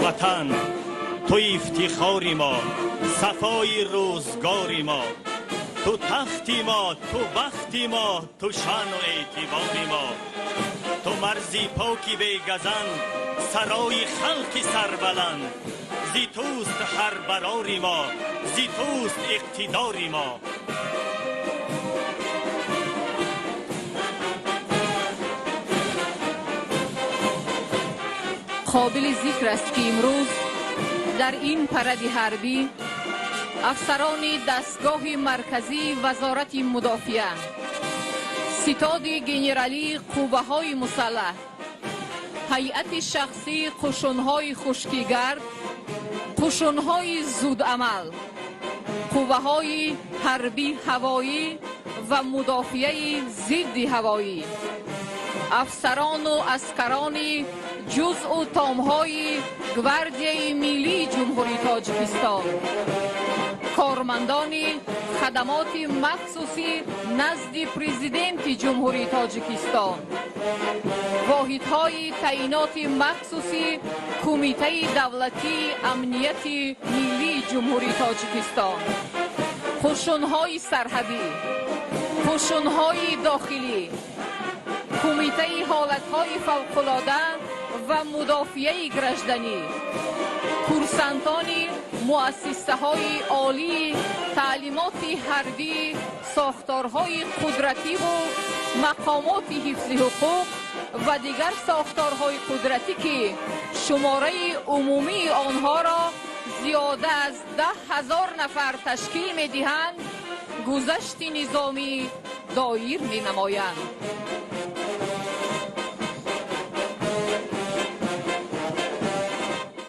Ватан, ту ифтихори мо, сафои рӯзгори мо, ту тахти мо, ту бахти мо, ту шаъну эътибори мо, ту марзи поки бегазанд, сарои халқи сарбаланд. Зи туст ҳар барори мо, зи туст иқтидори мо. Қобили зикр аст, ки имрӯз дар ин паради ҳарбӣ афсарони дастгоҳи марказии Вазорати мудофиа, ситоди генералии қувваҳои мусаллаҳ, ҳайати шахсии қушунҳои хушкигард, қушунҳои зудамал, қувваҳои ҳарбӣ ҳавоӣ ва мудофиаи зидди ҳавоӣ, афсарону аскарони ҷузъу томҳои Гвардияи миллии Ҷумҳурии Тоҷикистон, кормандони хадамоти махсуси назди Президенти Ҷумҳурии Тоҷикистон, воҳидҳои таъиноти махсуси Кумитаи давлатии амнияти миллии Ҷумҳурии Тоҷикистон, қушунҳои сарҳадӣ, қушунҳои дохилӣ, Кумитаи ҳолатҳои фавқулода ва мудофиаи гражданӣ, курсантони муассисаҳои олии таълимоти ҳарбӣ, сохторҳои қудративу мақомоти ҳифзи ҳуқуқ ва дигар сохторҳои қудратӣ, ки шумораи умумии онҳоро зиёда аз 10 000 нафар ташкил медиҳанд, гузашти низомӣ доир менамоянд.